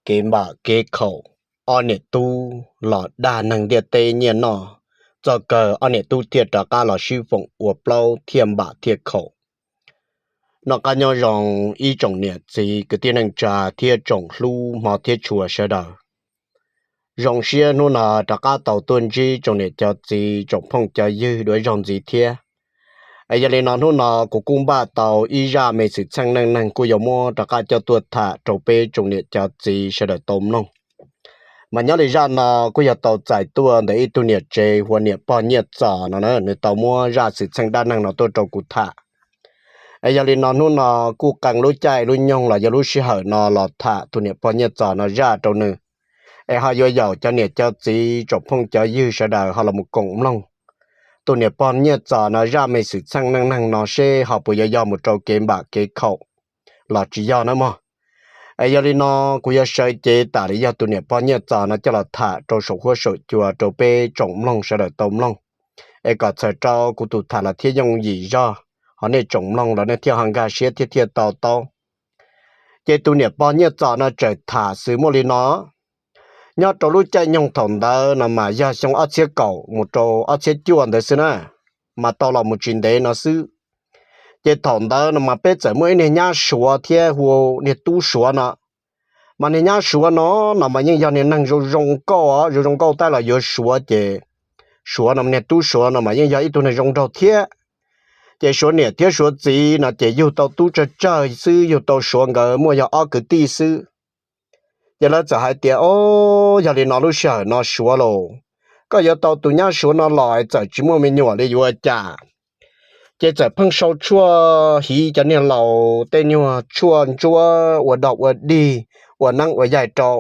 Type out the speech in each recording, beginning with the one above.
kev npam kev khaum, ob niam tub los dag neeg ntiaj teb nyiaj noj, txog kawg ob niam tub thiaj rov qab los sib foom ua plaub thiaj npam thiaj khaum. Noj qab nyob zoo ib tsoom niam txiv kwv tij neej tsa thiab tsoom hlub hmov thiab tshua sawv daws. Zoo siab hnub no rov qab tau tuaj ntsib tsoom niam cov txiv tsoom phooj cov ywg dua zaug ntxiv thiab. Es yog li no hnub no kuv kuj npaj tau ib zaj me xwm txheej neej neeg kuj yuav muab rov qab coj tuaj tham rau peb tsoom niam cov txiv sawv daws tau mloog. Mas nyob li zaj no kuj yog tau txais tuaj ntawm ib tug niam tsev hu ua niam pog Nyiaj Txos no na, nws tau muab zaj xwm txheej dab neeg no tuaj rau kuv tham. Es yog li no hnub no kuj qee lub caij lub nyoog los yog lub sij hawm no los tham tus niam pog Nyiaj Txos no zaj rau nws, es ho yuav yaum cov niam cov txiv tsoom phooj cov ywg sawv daws ho los mus koom mloog tus niam pog Nyiaj Txos no zaj me xwm txheej neej neeg no seb ho puas yuav yog mus rau kev npam kev khaum los tsis yog na mog. Es yog li no kuv yuav sawv cev tas li yog tus niam pog Nyiaj Txos no coj los tham rau saum huab saum cua rau peb tsoom mloog sawv daws tau mloog, es kom txhawm rau kuv tus tham los thiaj yooj yim zog, ho nej tsoom mloog los nej thiaj ho nkag siab thiab thiaj to taub. Ces tus niam pog Nyiaj Txos no txawm tham xws muaj li no: Nyob rau lub caij nyoog thaum ntawd no mas yog xyoo ob txhiab kaum mus rau ob txhiab cuaj ntawd xwb na, mas tau los mus tsis ntev no xwb. Ces thaum ntawd no mas peb txawm muaj ib niag nyab Suav thiab hu niag tub Suav no. Mas niag nyab Suav no no mas yeej yog niag neeg zoo zoo nkauj os, zoo zoo nkauj tab los yuav Suav ces Suav no niag tub Suav no mas yeej yog ib tug neeg zoo nraug thiab. Ces Suav niam thiab Suav txiv no ces yug tau tub tsawg tsawg xwb, yug tau Suav nkawd muaj yog ob kwv tij xwb. Ces lawv txawm hais tias, O, yog li no lub sij hawm no Suav lauj, koj yuav tau tus nyab Suav no los txawm tsis muaj me nyuam li yuav ua cas? Ces txawm pheej sau tshuaj hiv cov niag laus tej nyuag tshuaj ntsuab ua dog ua dig, ua neeb ua yaig rau.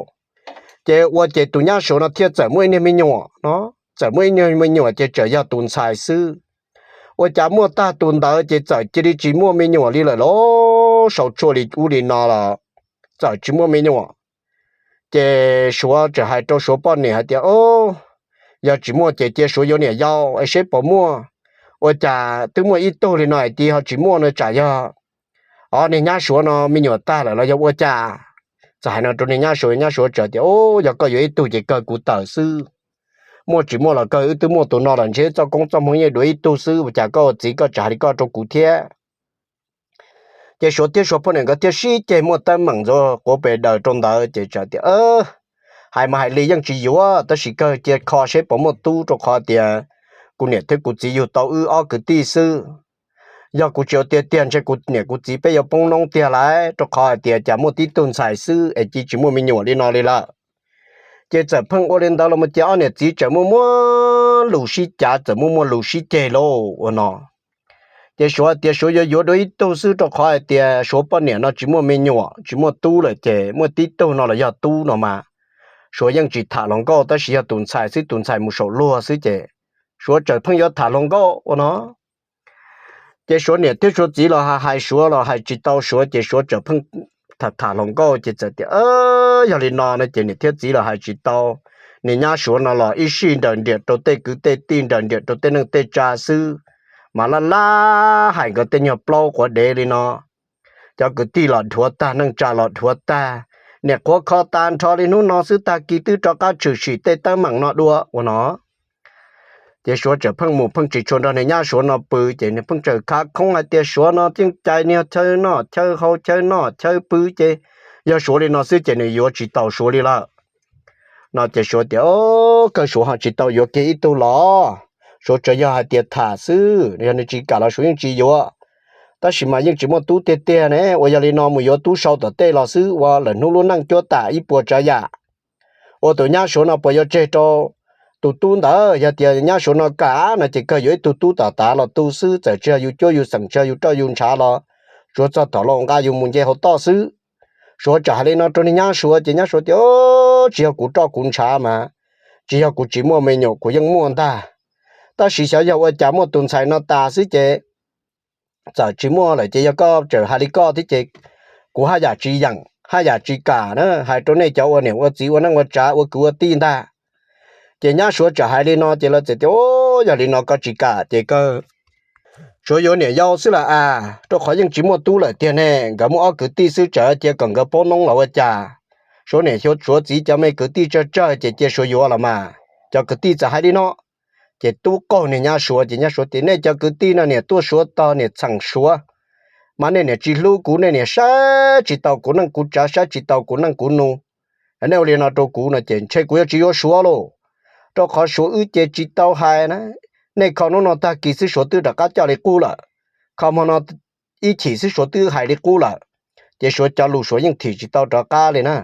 Ces ua ces tus nyab Suav no thiaj txawm muaj ib niag me nyuam no, txawm muaj ib niag me nyuam ces tseem yog tus ntxhais xwb. Ua cas muaj tag tus ntawd ces txawm cia li tsis muaj me nyuam li lawm lauj, sau tshuaj li ub li no los txawm tsis muaj me nyuam. Ces Suav txawm hais rau Suav poj niam hais tias, O, yog tsis muaj ces cia Suav yuav niam yau es seb puas muaj. Ua cas twb muaj ib tug li no hais tias ho tsis muaj no tsam yog, o, niag nyab Suav no me nyuam tag lawm los yog ua cas? Txawm hais no rau niag nyab Suav, nyab Suav txawm tias, O, yog koj yuav ib tug ces kawg kuv tawm xwb. Muaj tsis muaj los kawg, wb twb muaj tus no los ntshe txoj koob txoj hmoov yeej dua ib tug xwb, ua cas koj txiv koj tsis hais li koj rau kuv thiab? Ces Suav thiab Suav poj niam nkawd thiaj sib ceg muaj teeb meem ntxuav quav pes daws rau ntawd ces txawm tias, Hais mas hais li yeej tsis yuav, tab sis kawg cia kho seb puas muaj tub, rau qhov tias kuv niam thiab kuv txiv yug tau wb ob kwv tij xwb. Yog kuv tsis ua tiag tiag ntshe kuv niam kuv txiv peb yuav poob noob tiag lauj, rau qhov hais tias cas muaj tib tug ntxhais xwb es cia tsis muaj me nyuam li no li lawm. Ces txawm pheej ua li ntawd los mus ces ob niam txiv txawm muaj muaj lus sib cav, txawm muaj muaj lus sib ceg lauj ua no. Ces Suav tias Suav yuav yuav dua ib tug xwb, rau qhov hais tias Suav poj niam no tsis muaj me nyuam tsis muaj tub lawm, ces muaj tib tug no los yog tub no mas Suav yeej tsis tham hluas nkauj, tab sis yog tus ntxhais xwb, tus ntxhais mus saum luag xwb ces Suav txawm pheej yuav tham hluas nkauj ua no. Ces Suav niam thiab Suav txiv los hais Suav los hais tsis tau Suav, ces Suav txawm pheej tham tham hluas nkauj ces txawm tias, Yog li no no ces niam thiab txiv los hais tsis tau. Niag nyab Suav no los ib sij nrawm nriam rau tej kwv tej tij, nrawm nriam rau tej neej tej tsa xwb, mas laj laj hais nkawd tej nyuag plaub quav dev li no. Cov kwv tij los dhuav tag, neej tsa los dhuav tag, niam qhuav kho tas nrho li hnub no xwb, tag kis twb rov qab tshwm sim tej teeb meem no dua ua no. Ces Suav txawm pheej mus pheej tsis tshua nrog niag nyab Suav no pw, ces nws pheej txawm khav khoob hais tias Suav no yeej cais nws chaw noj chaw haus, chaw noj chaw pw, ces yog Suav li no xwb ces nws yuav tsis tau Suav li lawm. No ces Suav tias, Kawg Suav ho tsis tau yuav kiag ib tug los? Suav tsuas yog hais tias tham xwb, yog nws tsis kam los Suav yeej tsis yuav. Tab sis mas yeej tsis muaj tub tiag tiag ne, ua yog li no mus yuav tub sau tom tej los xwb ua lawm hnub lub neej cuab tam ib puas tsav yam. Ua tus nyab Suav no puas yuav tseg rau tus tub ntawd? Yog tias nyab Suav no kam no ces kawg yuav ib tug tub tom tav los tu xwb, txawm tsis yog yus cuab yus xeem, tsis yog yus roj yus ntshav los Suav txog thaum los nqa yus mus nce hauv toj xwb. Suav txawm hais li no rau niag nyab Suav ces nyab Suav tias, Tsis yog kuv roj kuv ntshav mas, tsis yog kuv tsis muaj me nyuam, kuv yeej muaj ntag. Tab sis xyov yog ua cas muaj tus ntxhais no tas xwb ces txawm tsis muaj lawm ces yog koj tseem hais li koj thiab ces kuv haj yam tsis yeem haj yam tsis kam na, hais rau nej cov ua niam ua txiv ua neej ua tsav ua kwv ua tij ntag. Ces nyab Suav txawm hais li no ces lawv txawm tias, Yog li no koj tsis kam ces kawg Suav yuav niam yau xwb las as, rau qhov yeej tsis muaj tub lawm tiag ne, nkawd muaj ob kwv tij xwb, txawm cia kom nkawd poob noob los ua cas? Suav niam Suav txiv cov me kwv tij tsawg tsawg ces cia Suav yuav los mas. Cov kwv tij txawm hais li no, ces tub qaug niag nyab Suav ces nyab Suav tias nej cov kwv tij no niam tuaj Suav tog niam txheem Suav, mas nej niam tsis hlub kuv, nej niam saib tsis taus kuv neej kuv tsav, saib tsis taus kuv neej kuv nus. Nej ua li no rau kuv no ces ntshe kuv yuav tsis yuav Suav lauj, rau qhov Suav wb ces tsis tau hais na. Nej kho hnub no tag kis xwb Suav twb rov qab coj li qub lawm, kho hmo no ib chim xwb Suav twb hais li qub lawm, ces Suav cov lus Suav yeej thim tsis tau rov qab li na,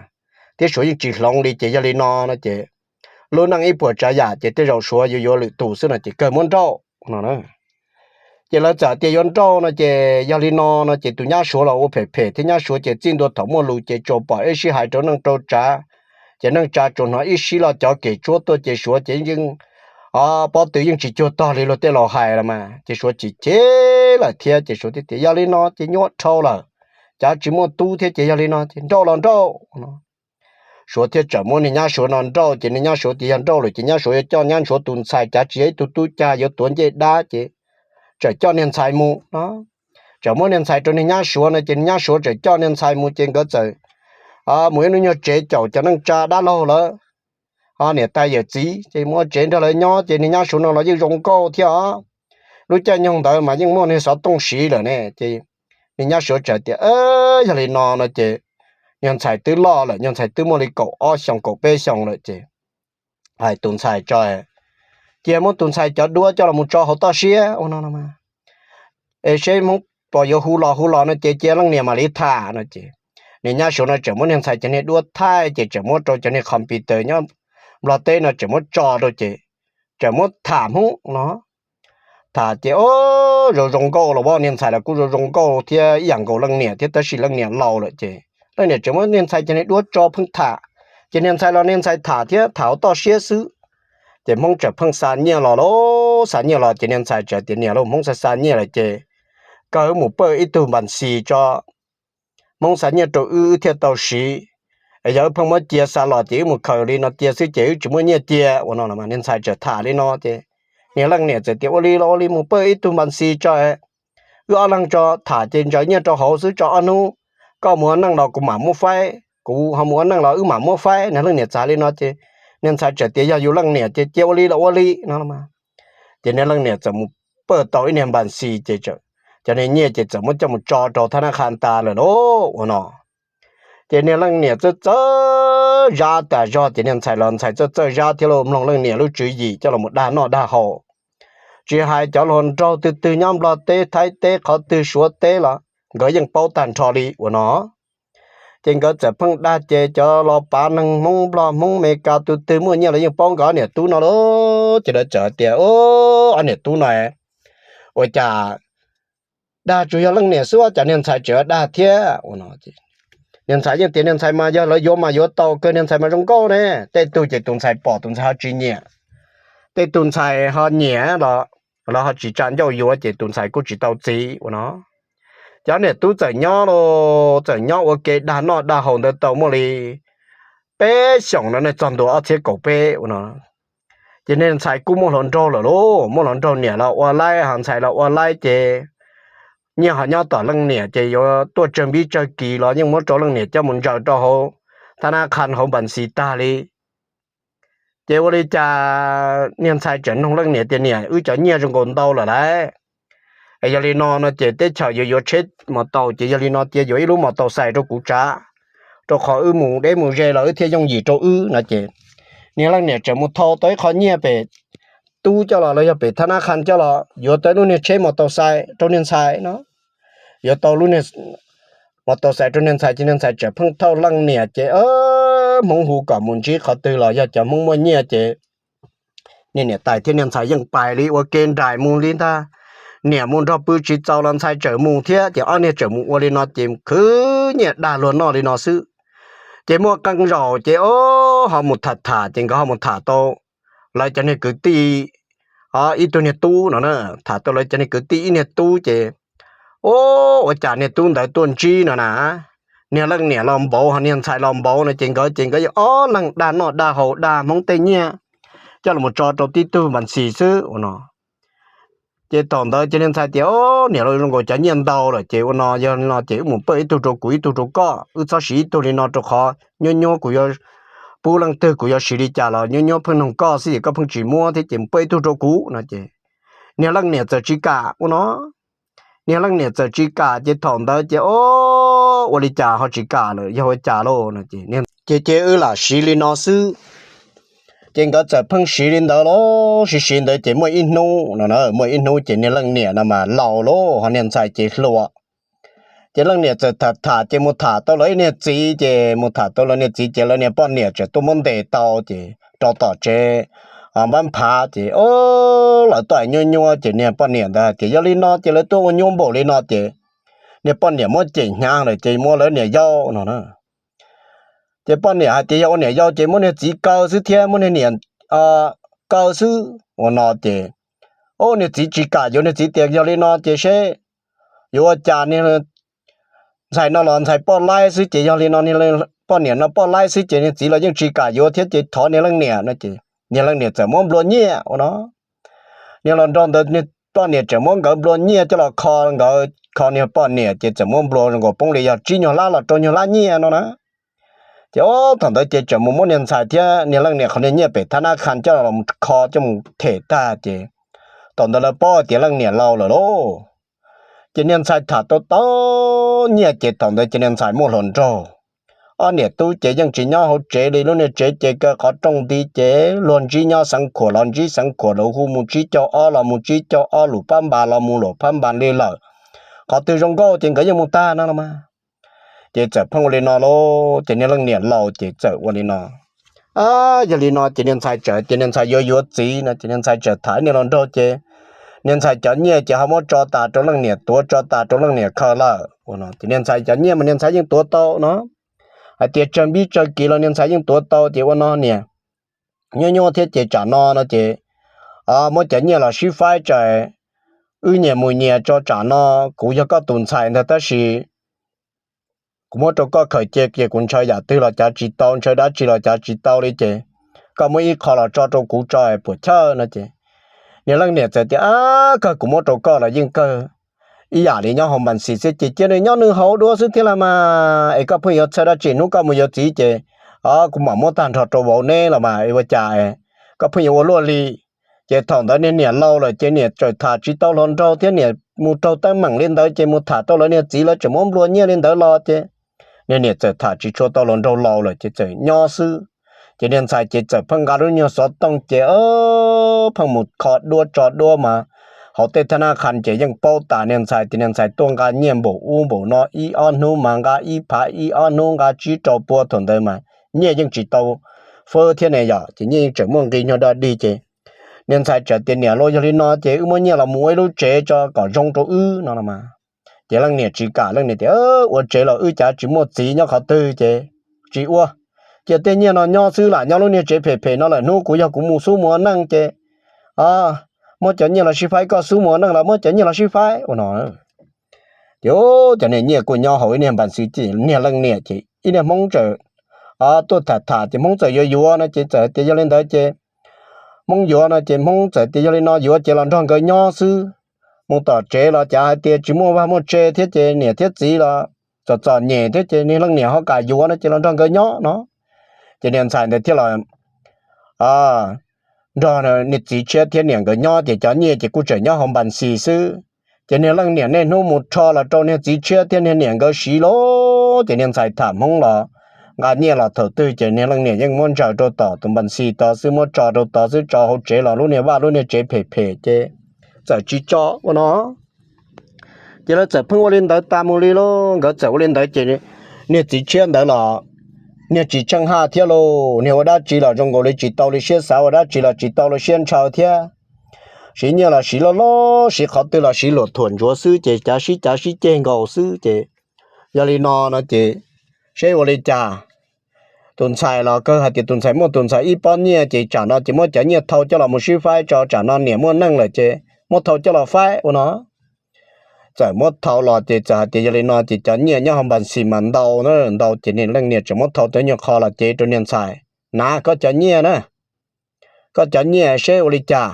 thiab Suav yeej tsis hloov li. Ces yog li no no ces lub neej ib puas tsav yam ces tej zaum Suav yuav yuav lwm tus xwb no ces kawg muab nrauj no. Ces lawv txawm tias yuav nrauj no ces yog li no no ces tus nyab Suav los ua phem phem thiab, nyab Suav ces txij ntua thaum muaj lus ces tsuas pom ib sij hais rau neej rau tsav, ces neej tsa tsuas hnov ib sij los cov kem tsuab tuaj ces Suav ces yeej pob tw yeej tsis cuag tog li luag tej laus hais los mas, ces Suav chim chim lawm thiab ces Suav thiaj tias yog li no ces nyuaj dhau lawm, cav tsis muaj tub thiab ces yog li no ces nrauj los nrauj. Suav thiaj txawm muab niag nyab Suav no nrauj, ces niag nyab Suav tias yog nrauj lawm ces nyab Suav yuav coj nyab Suav tus ntxhais cav tsis yog ib tug tub cag yuav tuav ncej dab ces txawm coj niag ntxhais mus no. Txawm muab niag ntxhais rau niag nyab Suav no ces niag nyab Suav txawm coj niag ntxhais mus ces nkawd txawm mus ib hnub nyuag tsev caum cov neej tsa dab laug lawm, ho niam tais yawm txiv ces mus ua tsev nrog lawv nyob ces niag nyab Suav no los yeej zoo nkauj thiab os. Lub caij nyoog ntawd mas yeej muaj niag xov tooj siv lawm ne ces niag nyab Suav txawm tias yog li no no ces niag ntxhais twb loj lawm, niag ntxhais twb muaj li kaum ob xyoos kaum peb xyoos lawm ces hais tus ntxhais tso, cia muab tus ntxhais cov duab coj los mus tso hauv toj siab ua no no es seb Hmoob pos yuav hu los hu los no ces cia leej niam mam li tham no ces niag nyab Suav no tseem muab niag ntxhais cov niag duab thaij ces tseem muab rau cov niag computer nyob Nplog teb no tseem muab tso rau ces tseem muab tham Hmoob no. Tham ces o, zoo zoo nkauj los as, niag ntxhais los kuj zoo zoo nkauj thiab ib yam nkaus leej niam thiab tab sis leej niam laus lawm ces leej niam tseem muab niag ntxhais cov niag duab tso pheej tham. Ces niag ntxhais los niag ntxhais tham thiab tham hauv toj siab xwb. Ces Hmoob txawm pheej xa nyiaj los lauj, xa nyiaj los ces niag ntxhais txawm tias niam lauj, Hmoob xa xa nyiaj lawm ces kawg wb mus pawj ib tug npas xis tso, Hmoob xa nyiaj rau wb wb thiaj tau siv. Yog wb pheej muab cia xa los ces wb mus khaws li no cia xwb ces wb tsis muaj nyiaj cia ua no los mas niag ntxhais txawm tham li no ces niag leej niam txawm tias ua li los ua li, mus pawj ib tug npas xis tso, wb ob leeg tso tham ces ntsaws nyiaj rau hauv xwb tso ob hnub, koj mus ua neej los kuv mam muab faib, kuv ho mus ua neej los wb mam muab faib. Niag leej niam txawm hais li no ces niag ntxhais txawm tias yog yus leej niam ces cia ua li los ua li no. Ces niag leej niam txawm mus pawj tau ib niag npas xis ces cov niag nyiaj ces txawm muab coj mus tso rau thab nab qha tas lawm lauj ua no. Ces niag leej niam txawj txawj zab tas zog ces niag ntxhais los ntxhais txawj txawj zab thiab los mloog leej niam lub tswv yim coj los mus dag noj dag haus. Tsis hais cov hluas nraug twg twg nyob Nplog teb, Thaib teb, qhov twg Suav teb los nkawd yeej paub tag nrho li ua no. Ces nkawd txawm pheej dag ces cov los pav neeg Hmoob Nplog Hmoob Mes Kas tus twg muaj nyiaj los yeej paub nkawd ob niam tub no lauj. Ces lawv txawm tias ob niam tub no ua cas dag tsuas yog leej niam xwb cas niag ntxhais tseem dag thiab ua no. Niag ntxhais yeej tias niag ntxhais mas yog lawv yuav mas yuav tau kawg, niag ntxhais mas zoo nkauj ne. Tej tug ces tus ntxhais pom tus ntxhais ho tsis nyiam, tej tug ntxhais ho nyiam los lawv ho tsis tsa ncauj yuav ces tus ntxhais kuj tsis tau txiv ua no. Ces ob niam tub txawm nyob los txawm nyob ua ke dag noj dag haus ntawd tau muaj li peb xyoos no ne, txog ntua ob txhiab kaum peb ua no. Ces niag ntxhais kuj muaj hluas nraug lawm lauj, muaj hluas nraug, niam los ua laib ho ntxhais los ua laib ces nyiaj ho nyob tom leej niam ces yuav tuaj tsawg npib tsawg kis los yeej muab rau leej niam coj mus ntsaws rau hauv thab nab qha hauv npas xis tag li. Ces ua li cas niag ntxhais tseem nug leej niam tias niam, wb cov nyiaj zoo nkaus ntau lawm lauj, yog li no no ces teb chaws yuav yuav tsheb mos taus ces yog li no cia yuav ib lub mos taus xais rau kuv tsav, rau qhov wb mus deb mus ze los wb thiaj yooj yim rau wb no ces niag leej niam tseem mus thau tau ib qho nyiaj pem tub coj los los yog pem thab nab qha coj los yuav tau ib lub niag tsheb mos taus xais rau niag ntxhais no. Yuav tau lub niag mos taus xais rau niag ntxhais ces niag ntxhais tseem pheej thauj leej niam ces Hmoob hu kom mus ntsib qhov twg los yog cov Hmoob muaj nyiaj ces niag niam tais thiab niag ntxhais yeej pais li ua ke nraim mus li ntag. Niam mus nrog pw tsis txaus los ntxhais tseem mus thiab ces ob niag tseem mus ua li no ces khwv nyiaj dag luag noj li no xwb. Ces muaj qee zaum ces ho mus tham tham ces nkawd ho mus tham tau lawv cov niag kwv tij ib tug niag tub no na, tham tau lawv cov niag kwv tij ib niag tub ces ua cas niag tub ntawd tuaj ntsib no na, niag leej niam los npaum ho niag ntxhais los npaum no ces nkawd ces nkawd yeej ob leeg dag noj dag haus dag Hmoob tej nyiaj coj los tso rau tib tug npas xis xwb ua no. Ces thaum ntawd ces niag ntxhais tias, Ob, niam, los zoo nkaus cov nyiaj ntau lawm ces ua no, yog li no ces wb mus pawj ib tug rau kuv ib tug rau koj, wb txhob siv ib tug li no rau qhov nyuab nyuab kuv yuav pub leej twg kuv yuav siv li cas los nyuab nyuab pheej noog koj xwb ces koj pheej tsis muab thiab ces mus pawj ib tug rau kuv no ces niag leej niam txawm tsis kam ua no. Niag leej niam txawm tsis kam ces thaum ntawd ces, Ob, ua li cas ho tsis kam lawm, yog ua cas lauj? Ces, Ces wb lam siv li no xwb. Ces nkawd txawm pheej siv li ntawd los siv siv ntawd ces muaj ib hnub no, muaj ib hnub ces niag leej niam no mas laus lawm ho niag ntxhais ces hluas. Ces leej niam txawm tham tham ces mus tham tau lawv ib niag txiv, ces mus tham tau lawv niag txiv ces lawv niag poj niam txawm tuaj muab ntes tau ces rau tom tsev npab phav ces, ob, lawv tuaj nyuab nyuab ces niag poj niam ntawd hais tias yog li no ces lawv tuaj ua nyuab npaum li no ces niag poj niam muab cem hnyav lawm ces muab lawv niam yau no na. Ces poj niam hais tias yog ua niam yau ces muab niag txiv kaw xwb thiab muab niag niam kaw xwb ua no ces, ob, niag txiv tsis kam yuav, niag txiv tias yog li no ces seb yuav ua cas, niag ntxhais no los ntxhais poj laib xwb ces yog li no, poj niam no poj laib xwb ces niag txiv los yeej tsis kam yuav thiab ces thov niag leej niam no ces niag leej niam txawm muab nplua nyiaj ua no. Niag los nrog ntawd niag poj niam txawm muab nkawd nplua nyiaj coj los kho nkawd, kho niag poj niam ces txawm muab nplua zoo nkaus poob li yog tsib nyuag lab los rau nyuag lab nyiaj no na. Ces ob, thaum ntawd ces txawm mus muab niag ntxhais thiab niag leej niam qhov niag nyiaj pem thab nab kha coj los kho coj mus them tag ces thaum ntawd lawv paub tias leej niam laus lawm lauj. Ces niag ntxhais tham tau tau nyiaj ces thaum ntawd ces niag ntxhais muaj hluas nraug. Ob niam tub ces yeej tsis nyob hauv tsev li, lub niag tsev ces kaw qhov rooj nti ces luag ntsib nyob xeev khuam los ntsib xeev khuam, luag hu mus tsib caug ob los mus tsib caug ob, lus phab npas los mus lus phab npas li lawm. Qhov twg zoo nkauj ces nkawd yeej mus tag no los mas. Ces txawm pheej ua li no lauj, ces niag leej niam laus ces txawm ua li no. Yog li no ces niag ntxhais txawm tias niag ntxhais yuav yuav txiv no ces niag ntxhais txawm tham niag hluas nraug ces niag ntxhais cov nyiaj ces ho muab tso tas rau leej niam tuav, tso tas rau leej niam khaws lawm. Ces niag ntxhais cov nyiaj mas niag ntxhais yeej tuav tau no, hais tias tsawg npib tsawg kis los niag ntxhais yeej tuav tau ces ua no niag nyuab nyuab thiab ces tsam no no ces muab cov nyiaj los sib faib tso, wb nyias mus nyias tso tsam no, kuv yog koj tus ntxhais ntag tab sis kuv muab rau koj khaws cia ces kuv ntshaw yam twg los cav tsis tau, ntshaw dab tsi los cav tsis tau li ces koj muab ib qho los tso rau kuv tso puas chawj no ces niag leej niam txawm tias, Ab, kawg kuv muab rau koj los yeej kawg ib yam li nyob hauv npas xis xwb ces cia nws nyob nws hauv dua xwb thiab los mas, es koj pheej yuav txhawj dab tsi, hnub koj mus yuav txiv ces kuv mam muab tag nrho rau vauv neb los mas, ua cas koj pheej yuav ua luaj li. Ces thaum ntawd niag niam laus lawm ces niam txawm tham tsis tau hluas nraug thiab niam mus raug teeb meem li ntawd ces mus tham tau lawv niag txiv, lawv tseem muab nplua nyiaj li ntawd los ces niag niam txawm tham tsis tshua tau hluas nraug, laus lawm ces txawm nyob xwb. Ces niag ntxhais ces txawm pheej nqa lub nyuag xov tooj ces pheej mus kho duab tso duab mas hauv tej thab nab kha ces yeej paub tas niag ntxhais tias niag ntxhais tuaj nqa nyiaj npaum ub npaum no, ib ob hnub mas nqa ib phav, ib ob hnub nqa tsib rau pua, thaum ntawd mas nyiaj yeej tsis tau fab thiab ne yom, ces nyiaj yeej tseem muaj nqi nyuag da dig ces niag ntxhais txawm tias niam, los yog li no ces wb muab nyiaj los mus ua ib lub tsev tso kom zoo rau wb no los mas. Ces leej niam tsis kam, leej niam tias ua tsev los wb cav tsis muaj txiv nyob qhov twg ces tsis ua, cia tej nyiaj no nyob xwb, lam nyob lub niag tsev phem phem no lawm, hnub kuv yog kuv mus xub mus ua neej ces muab cov nyiaj los sib faib koj xub mus ua neej los muab cov nyiaj los sib faib ua no. Ces cov niag nyiaj kuj nyob hauv ib niag npas xis, niag leej niam ces ib niag hmoob txawm tuaj tham tham ces hmoob txawm yuav yuav no ces txawm tias yog li ntawd ces hmoob yuav no ces hmoob txawm tias yog li no yuav ces los nrog nkawd nyob xwb, mus tom tsev los cav hais tias tsis muaj vaj muaj tse thiab ces niam thiab txiv los txom txom nyem thiab ces niag leej niam ho kam yuav no ces los nrog nkawd nyob no. Ces niag ntxhais ntawd thiaj los nrog niag txiv tshiab thiab niam nkawd nyob ces cov nyiaj ces kuj tseem nyob hauv npas xis xwb. Ces niag leej niam niaj hnub mus rho los rau niag txiv tshiab thiab niag niam nkawd siv lauj, ces niag ntxhais tham hmoob los nqa nyiaj los thaum twg ces niag leej niam yeej muab ntsaws rau tom tus npas xis tod xwb, muab tso rau tod xwb, tso hauv tsev los lub niag vaj lub niag tsev phem phem ces txawm tsis tso ua no. Ces lawv txawm pheej ua li ntawd tas mus li lauj, nkawd txawm ua li ntawd ces niag txiv tshiab ntawd los niag tsis tsheej haj thiab lauj, niag ua dab tsi los zoo nkaus li tsis tau li siab xav, ua dab tsi los tsis tau li siab ntshaw thiab. Siv nyiaj los siv loj loj, siv qhov twg los siv luam thuam ntsuav xwb ces cav sib cav sib ceg nkaus xwb ces yog li no no ces seb ua li cas. Tus ntxhais los kawg hais tias tus ntxhais muaj tus ntxhais ib pob nyiaj ces tsam no ces muab cov nyiaj thau coj los mus sib faib tso, tsam no niam muaj neej lawm ces muab thau coj los faib ua no. Txawm muab thau los ces txawm hais tias yog li no ces cov nyiaj nyob hauv npas xis mas ntau ntau ces niag leej niam tseem muab thau tau nyuag qho los cev rau niag ntxhais, Nav koj cov nyiaj na, koj cov nyiaj seb ua li cas.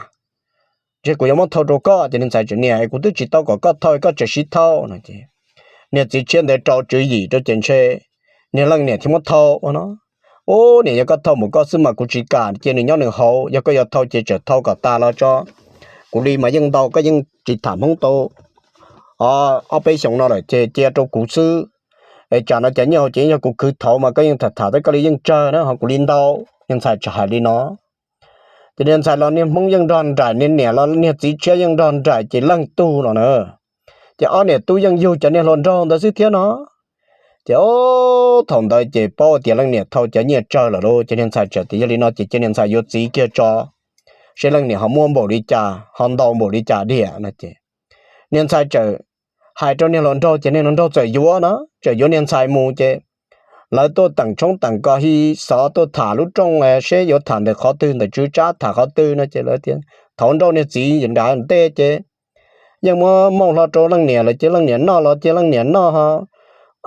ntshe kuv yuav muab thau rau koj. Ces niag ntxhais txawm tias, Niam, kuv twb tsis tau kom koj thau, koj tseem sib thau no. Ces niag txiv tshiab ntawd rau tswv yim rau ces ntshe niag leej niam thiaj muab thau no. Ub, niam, yog koj thau mus koj xwb mas kuv tsis kam cia nws nyob nws hauv, yog koj yuav thau ces tseem thau kom tas los tso. Kuv li mas yeej ntau, koj yeej tsis tham Hmoob tau ob peb xyoos no lawm ces cia rau kuv xwb. Es tsam no cov nyiaj hauv ces yog kuv khwv thaum mas koj yeej tham tham, koj li yeej tsawg na, ho kuv li ntau. Niag ntxhais txawm hais li no. Ces niag ntxhais los niag Hmoob yeej nrog nraim, niag niam los niag txiv tshiab yeej nrog nraim ces leej tug no na. Ces ob niam tub yeej yug cov niag hluas nraug ntawd xwb thiab no. Ces thaum ntawd ces paub tias leej niam thau cov nyiaj tsawg lawm lauj, ces niag ntxhais txawm tias, Yog li no ces cia niag ntxhais yuav txiv kiag tso, seb leej niam ho muaj npaum li cas, ho ntau npaum li cas diam no. Ces niag ntxhais txawm hais rau niag hluas nraug, ces niag hluas nraug txawm yuav no, txawm yuav niag ntxhais mus ces lawv tuaj teem tshoob teem kos, hi xov tuaj tham lub rooj seb yuav tham ntawm qhov twg, ntawm tswv tsab tham qhov twg no ces lawv tias, Thov nrauj niag txiv nram ntej ces yeej muab mauj hlo rau leej niam lawm ces leej niam noj los cia leej niam noj ho,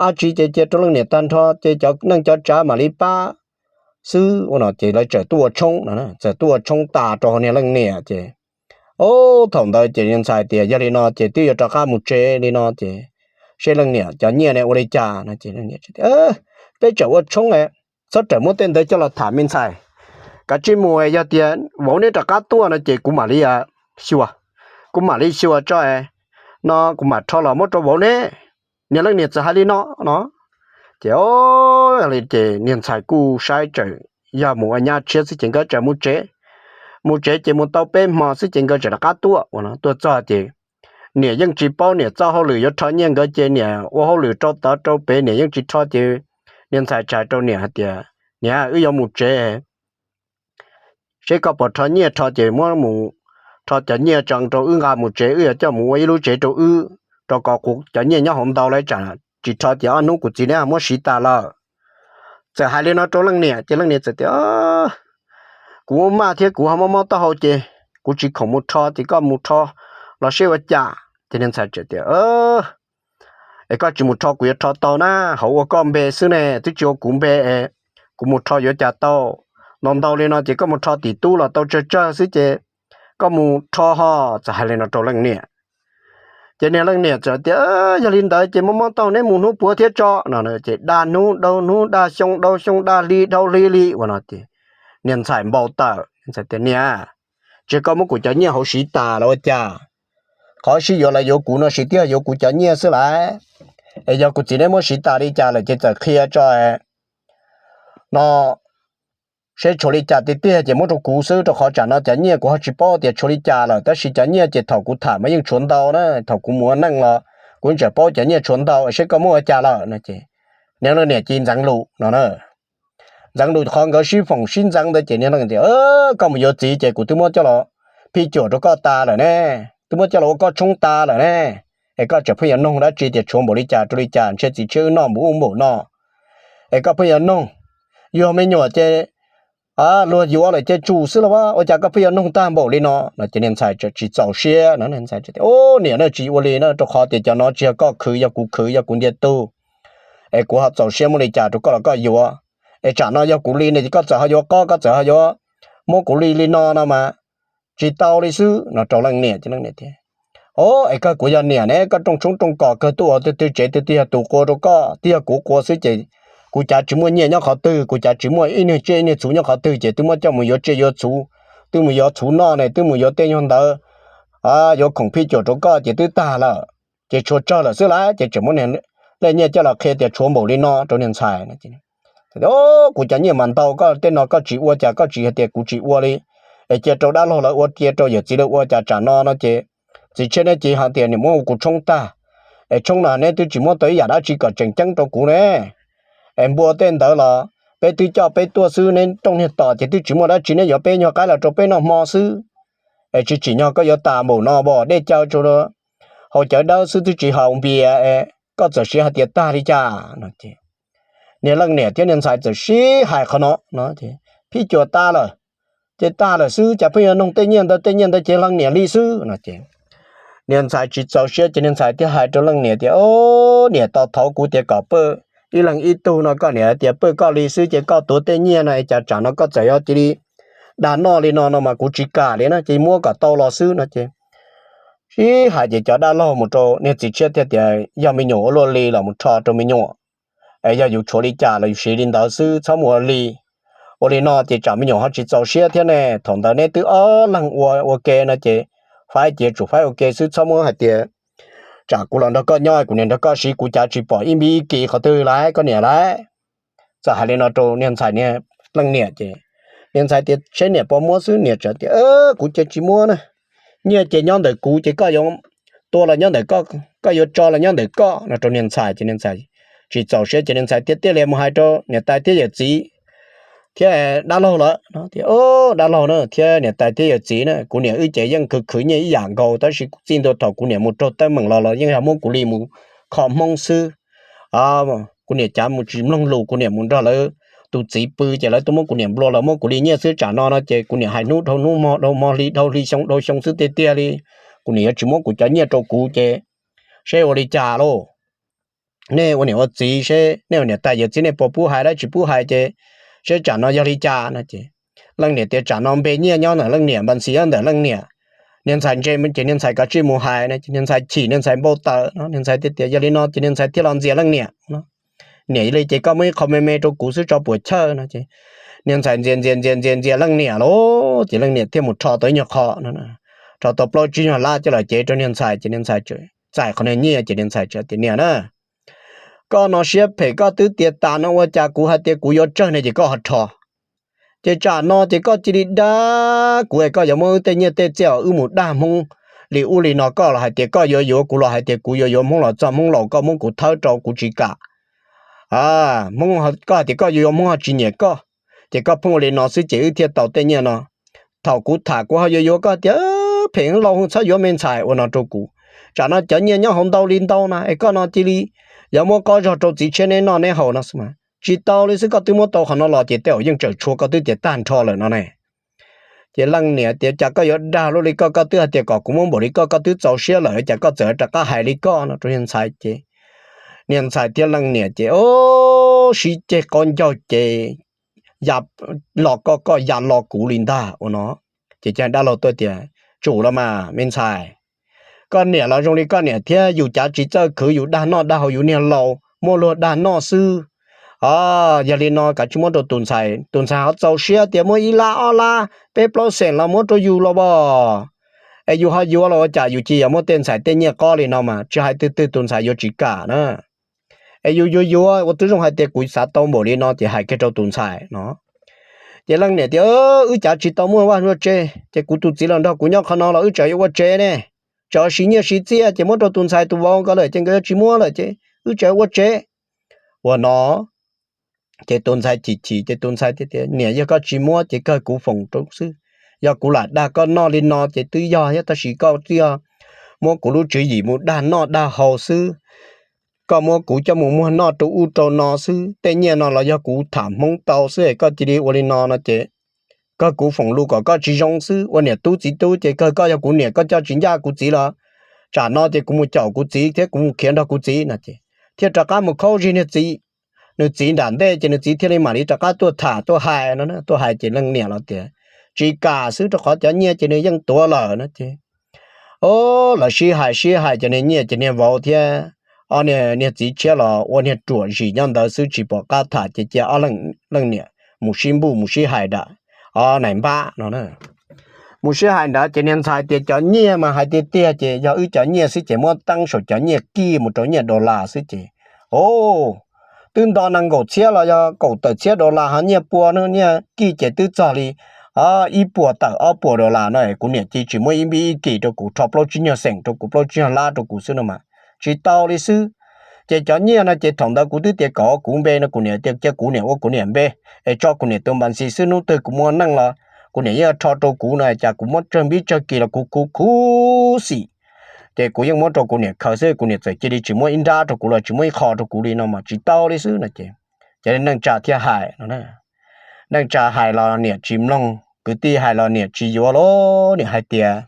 ab tsi ces cia rau leej niam tag nrho ces cov neej cov tsav mam li pab xwb no. Ces lawv txawm tuaj ua tshoob, txawm tuaj ua tshoob tas rau hauv niag leej niam ces, o, thaum ntawd ces niag ntxhais tias, Yog li no ces twb yuav rov qab mus tsev li no ces seb leej niam cov nyiaj ne ua li cas no. Ces peb tseem ua tshoob, txhob rawm muab tej ntawd coj los tham me ntxhais, kav tsij mus, yog tias vauv neb rov qab tuaj no ces kuv mam li xyuas, kuv mam li xyuas tso no kuv mam rho los muab rau vauv neb. Niag leej niam txawm hais li no no. Ces o, ces niag ntxhais kuj saib tseem yog mus ua nyab tshiab xwb ces nkawd tseem mus tsev. Mus tsev ces mus tau peb hmo xwb ces nkawd tseem rov qab tuaj ua no. Tuaj txog ces niam yeej tsis paub niam txoj hauj lwm yuav rho nyiaj, nkawd ces niam ua hauj lwm rau tod rau pem, niam yeej tsis rho ces niag ntxhais txawm hais rau niam hais tias, Niam, wb yuav mus tsev, seb koj puas rho nyiaj, rho ces muab mus rho cov nyiaj tso rau wb nqa mus tsev, wb yuav coj mus ua ib lub tsev rau wb, rau kom kuv cov nyiaj nyob hauv ntau lawm, tsam tsis rho ces ob hnub kuv txiv neb muab siv tas lawm. Txawm hais li no rau leej niam ces leej niam txawm tias, Kuv maj thiab kuv ho mob mob taub hau ces kuv tsis khoom mus rho, ces koj mus rho los seb ua cas. Ces niag ntxhais txawm tias, Es koj tsis mus rho kuv yuav rho tau na, hauv ua koj npe xwb ne, twb tsis ua kuv npe. Kuv mus rho yuav cas tau, ntau ntau li no ces koj mus rho tim tub los tau tsawg tsawg xwb ces koj mus rho ho. Txawm hais li no rau leej niam ces niag leej niam txawm tias, Yog li ntawd ces mob mob taub hau neb mus hnub puav thiab tso no. Ces daj hnub dhau hnub, daj xyoo dhau xyoo, daj hli dhau hli li ua no ces niag ntxhais npau taws, niam, tsis koj muab kuv cov nyiaj hauv siv tas los ua cas? Qhov sib yuav lawv yuav kuv no siv twb yog yuav kuv cov nyiaj xwb lawm. Es yog kuv txiv neb muab siv tas li cas lawm ces txawm qhia tso no, seb tshuav li cas tiag tiag ces muab rau kuv xwb, rau qhov tsam no cov nyiaj kuv ho tsis paub tias tshuav li cas lawm, tab sis cov nyiaj ces thaum kuv tham mas yeej tshuav ntau na, thaum kuv mus ua neej los kuv yeej tseem paub cov nyiaj tshuav ntau, seb koj muab ua cas lawm no ces niag leej niam cia li ntxeev lus no na. Ntxeev lus qhov nkawd sib foom sib ntxeev ntawd ces niag leej tias, Koj mus yuav txiv ces kuv twb muab coj los phij cuam rau koj tas lawm ne, twb muab coj los ua koj tshoob tas lawm ne, es koj tseem pheej yuav noog dab tsi tias tshuav npaum li cas rau li cas, ntshe txiv tshiab wb noj npaum ub npaum no, es koj pheej yuav noog. Yog me nyuam ces luag yuav lawm ces tsum xwb los ua cas koj pheej yuav noog tag npaum li no no. Ces niag ntxhais txawm tsis txaus siab no, niam na tsis ua li na, rau qhov tias cov no tsis yog koj khwv, yog kuv khwv, yog kuv ntiag tug, es kuv ho txaus siab muab li cas rau koj los koj yuav. Es tsam no yog kuv li no ces koj txawm ho yuav qob, koj txawm ho yuav muab kuv li li no no mas tsis tau li xwb no rau leej niam. Ces leej niam tias, O, es kawg kuv yog niam ne, koj rooj tshoob rooj kos kawg tuaj ua twg twg tsev twg twg yog tus qua rau koj, twb yog kuv qua xwb ces kuv cav tsis muaj nyiaj nyob qhov twg, kuv cav tsis muaj ib niag tsiaj ib niag txhuv nyob qhov twg ces twb muab coj mus yuav tsiaj yuav txhuv, twb mus yuav txhuv noj ne, twb mus yuav tej nyuag ntawd yuav khoom phij cuam rau koj ces twb tag lawm, ces tshuav tsawg lawm xwb lawm, ces tseem muab niag lej nyiaj coj los qhia tias tshuav npaum li no rau niag ntxhais. Kuv cov nyiaj mas ntau, koj tej no koj tsis ua cas koj tsis hais tias kuv tsis ua li, es cia rau dab laug lawv ua, cia rau yawm txiv lawv ua cas tsam no no ces txiv tshiab neb cia li hais tias nws muab ua kuv tshoob tag, es tshoob no neb twb tsis muab tau ib yam dab tsi kom tseem ceeb rau kuv ne. Es npua tej ntawd los peb twb coj peb tuaj xwb, neb rooj niag tom ces twb tsis muaj dab tsi, neb yuav peb nyuag qaib los rau peb noj hmo xwb. Es tsis tsim nyog koj yuav tas npaum no, dej cawv tsuas hau cawv dawb xwb twb tsis haus npias, koj txawm siv hais tias tag li cas no. Niag leej niam thiab niag ntxhais txawm sib hais qhov no no, phij cuam tas lawm, ces tag lawm xwb, cas pheej yuav noog tej nyiaj ntawd, tej nyiaj ntawd ces leej niam li xwb no ces niag ntxhais tsis txaus siab ces niag ntxhais thiaj hais rau leej niam tias, O, niam, tos thaum kuv tias kom pab ib leeg ib tug no koj niam hais tias pab koj li xwb ces koj tuav tej nyiaj no es cas tsam no koj txawm yuav cia li dag noj li no no mas kuv tsis kam li na, ces muab kom tau los xwb no ces sib hais ces cov dab laug mus rau niag txiv tshiab thiaj tias yog me nyuam ua luaj li los mus rho rau me nyuam, yog yus tshuav li cas los yus siv li ntawd xwb, txhob mus ua li. Ua li no ces tsam me nyuam ho tsis txaus siab thiab ne. Thaum ntawd neb twb ob leeg ua ua ke no ces faib ces tsum faib ua ke xwb, txhob muab hais tias tsam kuv los nrog koj nyob kuv niam nrog koj siv kuv cav tsis pom ib npib ib kis qhov twg lawm koj niam lawm. Txawm hais li no rau niag ntxhais niag leej niam ces niag ntxhais tias seb niam puas muab xwb, niam txawm tias kuv ces tsis muab na, nyiaj ces nyob ntawm kuv ces koj yuav tua los nyob ntawm koj, koj yuav tso los nyob ntawm koj no rau niag ntxhais ces niag ntxhais tsis txaus siab ces niag ntxhais thiaj tiaj li mus hais rau niam tais thiab yawm txiv thiab dab laug lawm tias dab laug na thiab niam tais thiab yawm txiv na, kuv niam wb ces yeej khwv khwv nyiaj ib yam nkaus tab sis txij ntua thaum kuv niam mus raug teeb meem los los yeej yog muab kuv li mus kho hmoob xwb. Kuv niam cav mus tsis mloog lus, kuv niam mus nrog lawv tus txiv pw ces lawv tuaj muab kuv niam nplua los muab kuv li nyiaj xwb. Tsam no no ces kuv niam hais hnub dhau hnub, hmo dhau hmo, hli dhau hli, xyoo dhau xyoo xwb tiag tiag li. Kuv niam yuav tsis muab kuv cov nyiaj rau kuv ces seb ua li cas lauj. Nej ua niam ua txiv seb nej ua niam tais yawm txiv nej puas pub hais lawm tsis pub hais ces seb tsam no yog li cas no ces leej niam tias tsam no npe nyiaj nyob ntawm leej niam, npas ntxis nyob ntawm leej niam. Niag ntxhais ntse ces niag ntxhais kav tsij mus hais no ces niag ntxhais chim, niag ntxhais npau taws no, niag ntxhais thiaj tias yog li no ces niag ntxhais thiaj los ntxias leej niam no. Niam, yog li ces koj muab ib qho me me rau kuv xwb tso puas chawj no ces niag ntxhais ntxias ntxias ntxias ntxias ntxias leej niam lauj ces leej niam thiaj mus rho tau ib nyuag qho no, rho tau plaub tsib nyuag lab coj los cev rau niag ntxhais ces niag ntxhais txais qhov niag nyiaj ces niag ntxhais txawm tias niam na, koj no siab phem koj twb tias tas no ua cas kuv hais tias kuv yuav tsawg ne ces koj ho rho. Ces tsam no ces koj cia li dag kuv es koj yuav muab wb tej nyiaj tej txiaj uas wb mus dag hmoob li ub li no, koj los hais tias koj yuav yuav, kuv los hais tias kuv yuav yuav hmoob los txog hmoob laus koj muab kuv thawb rau kuv tsis kam. Hmoob, koj hais tias koj yuav yuav hmoob ho tsis nyiam koj, ces koj pheej ua li no xwb ces wb thiaj tau tej nyiaj no. Thaum kuv tham kuv ho yuav yuav koj tias phem lauj txhob yuav me ntxhais ua no rau kuv. Tsam no cov nyiaj nyob hauv ntau li ntau na es koj no cia li yuav muab qob zog rau txiv tshiab neb noj neb haus no xwb mas tsis tau li xwb, koj twb muab tau qhov no los ces tej zaum yeej tseem tshuav koj twb tias tag nrho lawm no ne. Ces leej niam tias cas koj yuav dag luaj li koj, koj twb hais tias kom kuv muab npaum li koj, koj twb txaus siab lawm cas koj txawm rov qab hais li koj no rau niag ntxhais ces niag ntxhais thiab leej niam ces sib ceg qaub ncaug ces ya los koj, koj ya los kuv li ntag ua no. Ces dab laug tuaj tias tsum los mas me ntxhais, koj niam los zoo li koj niam thiab, yus cav tsis txawj khwv, yus dag noj dag haus, yus niag laus muaj luag dag noj xwb. Yog li no kav tsij muab rau tus ntxhais, tus ntxhais ho txaus siab tias muab ib lab ob lab peb plaub xeem los muab rau yus los as. Es yus ho yuav los ua cas, yus cia yuav muab tej ntxhais tej nyiaj qob li no mas tsis hais twg twg tus ntxhais yuav tsis kam na. Es yus yuav yuav ua tib zoo hais tias kuv xav tau npaum li no ces hais kiag rau tus ntxhais no. Ces leej niam tias wb cav tsis tau muaj vaj muaj tsev ces kuv tus txiv los nrog kuv nyob qhov no los wb tseem yuav ua tsev ne. Tseem siv nyiaj siv txiaj ces muab rau tus ntxhais tus vauv nkawd lawm ces nkawd yuav tsis muab lawm ces wb tseem yuav ua tsev ua no. Ces tus ntxhais chim chim ces tus ntxhais tias niam, yog koj tsis muab ces kawg kuv foom rau xwb. Yog kuv lam dag koj noj li no ces twb yog thiab, tab sis koj twb yog muab kuv lub tswv yim mus dag noj dag haus xwb. Koj muab kuv coj mus muag noj rau ub rau no xwb, tej nyiaj no los yog kuv tham hmoob tau xwb es koj cia li ua li no no ces kawg kuv foom lus kom koj tsis zoo xwb. Ua niam tub txiv tub ces kawg koj yog kuv niam, koj coj tsis ncaj kuv txiv los tsam no ces kuv mus caum kuv txiv thiab kuv mus khiav nrog kuv txiv no ces thiaj rov qab mus khaub zig niag txiv. Nws txiv nram ntej ces nws txiv thiaj li mam li rov qab tuaj tham tuaj hais no, tuaj hais ces leej niam los tias tsis kam xwb rau qhov cov nyiaj ces nws yeej tuav lawm no ces o, lawv sib hais sib hais ces niag nyiaj ces niag vauv thiab o, niag txiv tshiab los ua niag ruam zim nyob ntawd xwb tsis pom qab tham ces cia ob leej niam mus sib npuj mus sib hais nram o nais npab no. Mus sib hais nrad ces niag ntxhais tias cov nyiaj mas hais tiag tiag ces yog wb cov nyiaj xwb ces muab teeb saum cov nyiaj kij mus rau nyiaj dollar xwb ces o, twb nto nees nkaum txhiab los yog kaum tawm txhiab dollar ho nyiaj pua nyiaj kij ces twb txog li ib puas tawm ob puas dollar no, kuv niam cia tsis muab ib npib ib kis rau kuv, rho plaub tsib nyuag xeem rau kuv, plaub tsib nyuag lab rau kuv xwb no mas tsis tau li xwb. Ces cov nyiaj no ces thaum ntawd kuv twb tias kom kuv npe no, kuv niam tias cia kuv niam ua kuv niam npe es tso kuv niam tus npas ntxis xwb, hnub twg kuv muaj neej los kuv niam yeej rho rau kuv no, cas kuv muab tsawg npib tsawg kis los kuv khuv khuv xim ces kuv yeej muab rau kuv niam khaws xwb, kuv niam txawm cia li tsis muab ib nrab rau kuv los tsis muab ib qho rau kuv li no mas tsis tau li xwb no ces, ces neej tsa thiaj hais no. Neej tsa hais los niam tsis mloog, kwv tij hais los niam tsis yuav los niam hais tias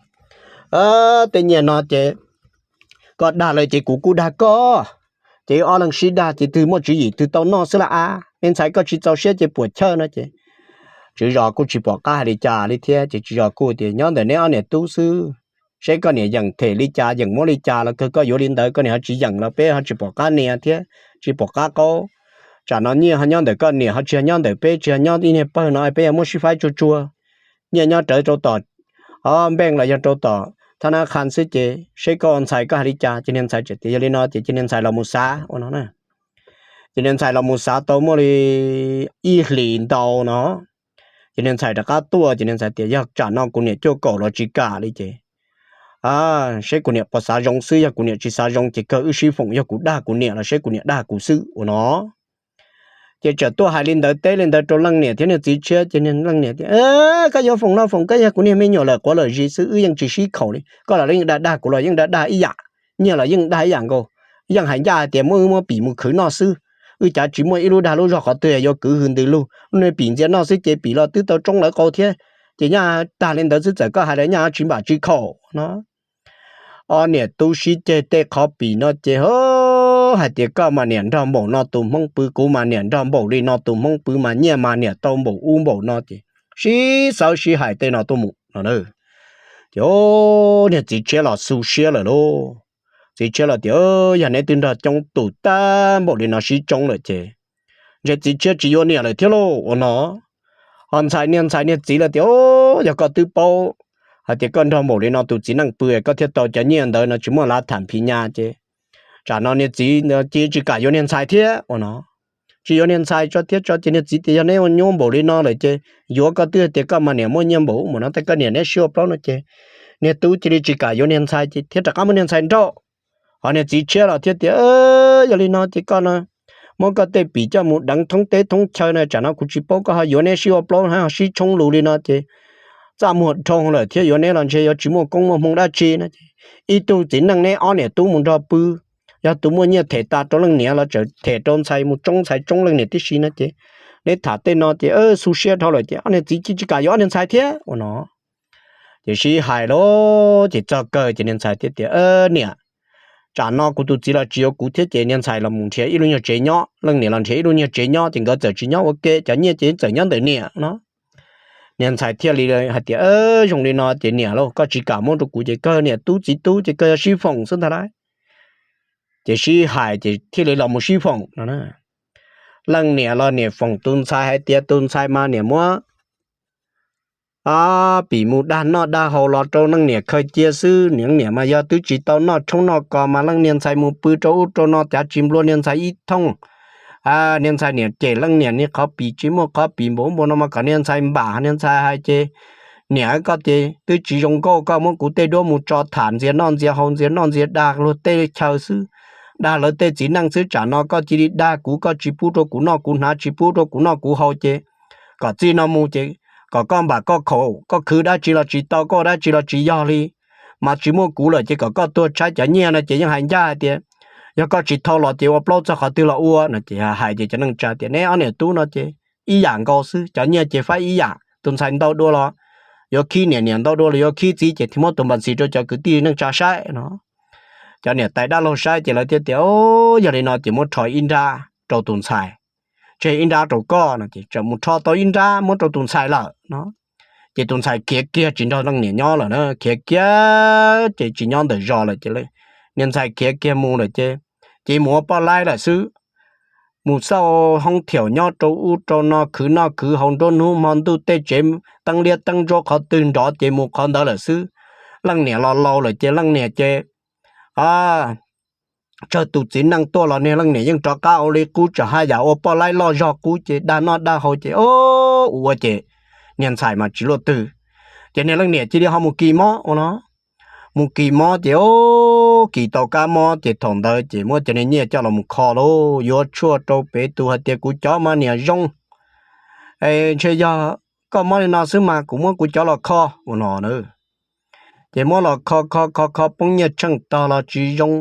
tej nyiaj no ces koj dag lawm ces kuv kuj dag koj, ces ob leeg sib dag ces twg muaj tswv yim twg tau noj xwb las av. Me ntxhais koj tsis txaus siab ces puas chawj no ces Tswv zos kuj tsis pom qab hais li cas li thiab, ces tswv zos kuj tias, Nyob ntawm neb ob niam tub xwb, seb koj niam yeem them li cas, yeem muab li cas los kawg koj yuav li ntawd, koj niam ho tsis yeem los peb ho tsis pom qab nias thiab tsis pom qab qaub. Tsam no nyiaj ho nyob ntawm koj niam ho tsis ho nyob ntawm peb, tsis ho nyob ib niag pawg no, peb yuav muab sib faib tsuag tsuag. Nyiaj nyob rawv rau tom, o, npeej los yog rau tom thab nab qha xwb, ces seb koj ua ntxhais koj hais li cas. Ces niag ntxhais teb tias, Yog li no ces cia niag ntxhais los mus xav ua no na. Ces niag ntxhais los mus xav tau muaj li ib hlis ntau no, ces niag ntxhais rov qab tuaj, ces niag ntxhais tias, Yog tsam no kuv niam cuaj kaum los tsis kam li ces seb kuv niam puas xav zoo xwb, yog kuv niam tsis xav zoo ces kawg wb sib foom, yog kuv dag kuv niam los seb kuv niam dag kuv xwb ua no. Ces txawm tuaj hais li ntawd teb li ntawd rau leej niam thiab niag txiv tshiab, ces leej niam tias, Koj yuav foom los foom, koj yog kuv niag me nyuam lawm, quav lawm zis xwb, wb yeej tsis sib khaum li, koj los yeej dag dag, kuv los yeej dag dag ib yam, nyiaj los yeej dag ib yam nkaus, yeej hais ncaj hais tias muab wb muab pim mus khwv noj xwb. Wb cav tsis muaj ib lub dag lub zog qhov twg yuav kwv hws ntws lug, lub niag pim ntxias noj xwb ces pim los twb tau tsoob lawv qau thiab. Ces nyaj tag li ntawd xwb, txawm koj hais los nyaj tsis npam tsis khaum no. Ob niam tub sib ceg tej qhov pim no ces, Hais tias koj mas niam nrog npaum no tus hmoob pw, kuv mas niam nrog npaum li no tus hmoob pw, mas nyiaj mas niam tau npaum ub npaum no, ces sib xawv sib hais tej no tuaj mus no. Ces niag txiv tshiab los xu siab lawm lauj. Txiv tshiab los tias, Yog neb twb nrog coob tus tag npaum li no sib tsoob lawm ces ntshe txiv tshiab tsis yuav niam lawm thiab lauj ua no. Ho ntxhais, niag ntxhais niag txiv los tias, Yog koj twb paub hais tias koj nrog npaum li no tus txiv neej pw koj thiaj tau cov nyiaj ntawd no, tsis muaj lav tham phim nyas ces tsam no niag txiv cia tsis kam yuav niag ntxhais thiab ua no. Tsis yuav niag ntxhais tso thiab tso, ces niag txiv tias, Yog neb ua nyuaj npaum li no lawm ces yuav koj twb tias koj mas niam muaj nyiaj npaum ub npaum no, tej koj niam neb sib ua plaub no ces niag tub cia li tsis kam yuav niag ntxhais ces thiaj rov qab muab niag ntxhais nrauj. Ho niag txiv tshiab los thiaj tias, Yog li no ces koj no muab koj tej pim coj mus deev thoob teb thoob chaw na, tsam no kuv tsis paub koj ho yuav neb sib ua plaub ho sib tshoob lus li no ces txaj muag dhau lawm thiab, yuav neb los ntshe yuav tsis muaj koob muaj hmoo dab tsi no ces ib tug txiv neej neb ob niam tub mus nrog pw, yog tus muaj nyiaj them tas rau leej niam los tseem them rau ntxhais mus tsoob ntxhais tsoob leej niam tib si no ces neb tham tej no ces xu siab dhau lawm ces ob niag txiv cia tsis kam yuav ob niag ntxhais thiab ua no. Ces sib hais lauj, ces txog kawg ces niag ntxhais thiaj tias, Niam, tsam no kuv tus txiv los tsis yuav kuv thiab ces niag ntxhais los mus nrhiav ib lub nyuag tsev nyob, leej niam los nrhiav ib lub nyuag tsev nyob ces nkawd txawm tsis nyob ua ke, cov nyiaj ces txawm nyob ntawm niam no. Niag ntxhais thiaj li hais tias, Zoo li no ces niam lauj, koj tsis kam muab rau kuv ces kawg niam tub txiv tub ces kawg yog sib foom xwb ntag lauj. Ces sib hais ces thiaj li los mus sib foom no. Leej niam los niam foom tus ntxhais hais tias tus ntxhais mas niam muab pim mus dag noj dag haus los rau leej niam khaws cia xwb. Leej niam mas yog twb tsis tau noj tshoob noj kos mas leej niag ntxhais mus pw rau ub rau no cav tsis nplua niag ntxhais ib thooj. Niag ntxhais niam cem leej niam niag qhov pim tsis muaj qhov pim npaum ub npaum no mas kom niag ntxhais npam, niag ntxhais hais ces, Niam, koj ces twb tsis zoo nkauj, koj muab kuv tej duab mus tso tham ntxias noj ntxias haus ntxias noj ntxias dag luag tej chaw xwb, dag lawv tej txiv neej xwb, tsam no koj cia li dag kuv, koj tsis pub rau kuv noj kuv hnav, tsis pub rau kuv noj kuv haus ces kom txij no mus ces kom koj npam koj khaum, koj khwv dab tsi los tsis tau, koj ua dab tsi los tsis yog li. Mas tsis muaj kuv lawm ces kom koj tuag tshaib, cov nyiaj no ces yeej hais ncaj hais tias yog koj tsis thau los ces ua plaub txog qhov twg los ua no ces hais ces cov neej tsa tias neb ob niam tub no ces ib yam nkaus xwb, cov nyiaj ces faib ib yam, tus ntxhais ntau dua los yuav khib niam, niam ntau dua los yuav khib txiv, ces thiaj muab tus npam ntxis rau cov kwv tij neej tsa saib no. Cov niam tais dab laug saib ces lawv thiaj tias, Yog li no ces muab rho ib nrab rau tus ntxhais, tseg ib nrab rau koj no ces txawm mus rho tau ib nrab muab rau tus ntxhais lawm no. Ces tus ntxhais khiav kiag tsis nrog leej niam nyob lawm na, khiav kiag ces tsis nyob ntawm zos lawm ces niag ntxhais khiav kiag mus lawm ces, ces mus ua poj laib lawm xwb. Mus xauj hoob thiaum nyob rau ub rau no, khwv noj khwv haus nruab hnub hmo ntuj, tej tsev teeb liab teeb ntsuab qhov twg nrov ces mus qhov ntawd lawm xwb. Leej niam los laus lawm ces leej niam ces tsawg tus txiv neej tuaj los niag leej niam yeej rov qab ua li qub, tseem haj yam ua poj laib loj zog qub ces dag noj dag haus ces ua ua ces niag ntxhais mas tsis luaj twg. Ces niag leej niam cia li ho mus kis mob ua no. Mus kis mob ces kis tau kab mob ces thaum ntawd ces muab cov niag nyiaj coj los mus kho lauj, yuav tshuaj rau pem tus hais tias kuv cov mas niam zoo, ntshe yog koj mob li no xwb mas kuv muab kuv cov los kho ua no na. Ces muab los kho kho kho kho poob nyiaj tsheej tog los tsis zoo,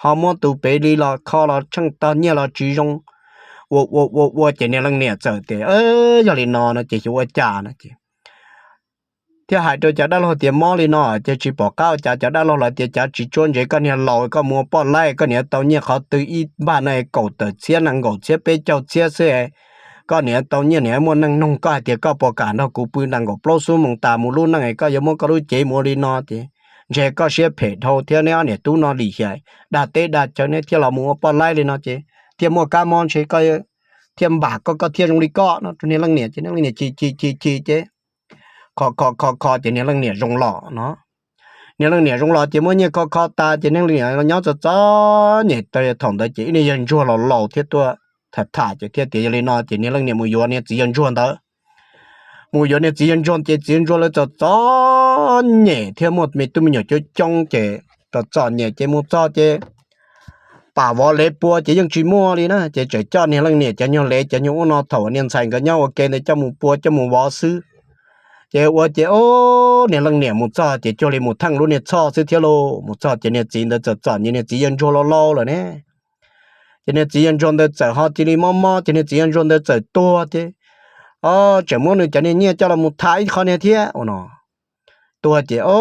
ho muab tus pem li los kho los tsheej tog nyiaj los tsis zoo. Ua ua ua ua ces niag leej niam txawm tias, Yog li no no ces xyov ua cas no ces thiaj hais rau cov dab laug tias, Mob li no ces tsis pom qab ua cas. Cov dab laug lawv tias, Cav tsis tsuab ntsev, koj niag laus, koj mus ua poj laib koj niam tau nyiaj qhov twg ib npag no kaum tawm txhiab nees nkaum txhiab peb caug txhiab xwb, koj niam tau nyiaj niam muaj neej noog, koj hais tias koj puas kam nrog kuv pw nta nkaum plaub xuab moos tas mus lub neej es koj yuav muab koj lub cev mus ua li no ces ntshe koj siab phem dhau thiab neb ob niam tub no lim hiam dag teb dag chaw neb thiaj los mus ua poj laib li no ces thiaj muaj kab mob ntshe koj thiaj npam koj, koj thiaj zoo li koj no rau niag leej niam ces niag leej niam chim chim chim chim ces kho kho kho kho ces niag leej niam zoo los no. Niag leej niam zoo los ces muab nyiaj kho kho tas ces niag leej niam nyob txom txom nyem. Thaum ntawd ces ib niag yawg ntsuag laus laus thiab tuaj tham tham ces thiaj tias yog li no ces niag leej niam mus yuav niag txiv yawg ntsuag ntawd. Mus yuav niag txiv yawg ntsuag ces txiv yawg ntsuag lawv txom txom nyem thiab muaj me tub me nyuam coob coob ces txom txom nyem ces mus txog ces pam vov lev pua ces yeej tsis muaj li na ces tseem coj niag leej niam cov nyuag lev cov nyuag ub no thaum niag ntxhais nkawd nyob ua ke ntawd coj mus pua coj mus vov xwb. Ces ua ces o, niag leej niam mus txog ces cuag li mus theej lub niag txhoj xwb thiab lauj. Mus txog ces niag txiv ntawd txawm txom nyem, niag txiv yawg ntsuag laus laus lawm ne. Ces niag txiv yawg ntsuag ntawd txawm ho cia li mob mob ces niag txiv yawg ntsuag ntawd txawm tuag ces o, tseem muab nws cov niag nyiaj coj los mus tham ib qho niag thiab ua no. Tuag ces o,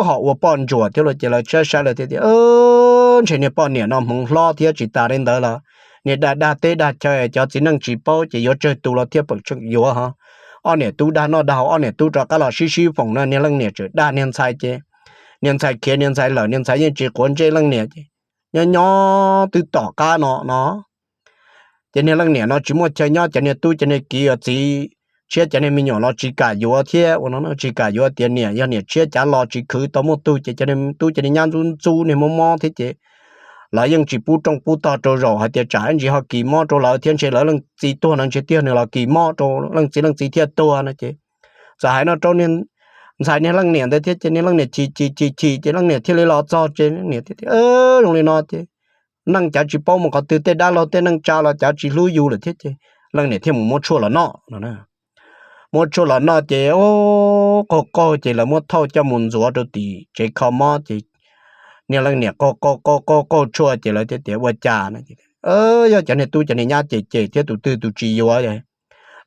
ho ua poj ntsuam thiab lauj ces lawv saib saib lawv thiaj tias ntshe niag poj niam no hmoov hlob thiab tsis tas li ntawd los niag dag dag teb dag chaw cov txiv neej tsis paub ces yuav tsawg tus los thiaj pom tsheej yuav ho. Ob niam tub dag noj dag haus, ob niam tub rov qab los sib sib foom no niag leej niam tseem dag niag ntxhais ces niag ntxhais khiav niag ntxhais lawm, niag ntxhais yeej tsis quav ntsej leej niam ces nyob nyob twb tom qab no no ces niag leej niam no tsis muaj chaw nyob, cov niag tub cov niag kiv uas txiv tshiab cov niag me nyuam los tsis kam yuav thiab ua no tsis kam yuav tias niam yog niam tshiab cav los tsis khwv tau muaj tug ces cov niag tub cov niag nyab ntxub ntxub niag mob mob thiab ces lawv yeej tsis pub rooj pub tog rau zaum hais tias tsam ib ntsis ho kis mob rau lawv thiab ntshe lawv leej txiv tuag no ntshe tiag nws los kis mob rau leej txiv, leej txiv thiaj tuag no ces txawm hais no rau niag ntxhais niag leej niam ntawd thiab ces niag leej niam chim chim chim chim ces leej niam thiaj li los txog ces niam thiaj tias zoo li no ces neej cav tsis paub mus qhov twg, tej dab laug tej neej tsa los cav tsis hlub yus lawm thiab ces leej niam thiaj mus muab tshuaj los noj no. Muab tshuaj los noj ces qaug qaug ces lawv muab thauj coj mus ntxuav rau tim tsev kho mob ces niag leej niam qaug qaug qaug qaug qaug tshuaj ces lawv thiaj tias ua cas no, yog cov niag tub cov niag nyab cem cem thiab tus twg tus tsis yuav.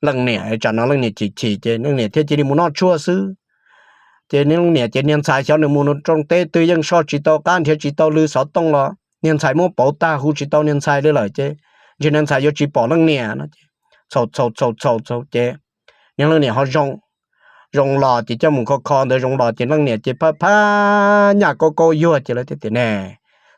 Leej niam tsam no leej niam chim chim ces leej niam thiaj cia li mus noj tshuaj xwb. Ces niag leej niam ces niag ntxhais xyov nws mus rooj teb twg yeej soj tsis tau qab nrhiav tsis tau lw xov tooj los niag ntxhais muab pauv tag hu tsis tau niag ntxhais li lawm ces ntshe niag ntxhais yuav tsis pom leej niam no ces txhaum txhaum txhaum txhaum txhaum ces niag leej niam ho zoo, zoo los ces coj mus kho kho ntawd zoo los ces leej niam ces phab phab nyaj kaub kaub yuag ces lawv thiaj tias ne,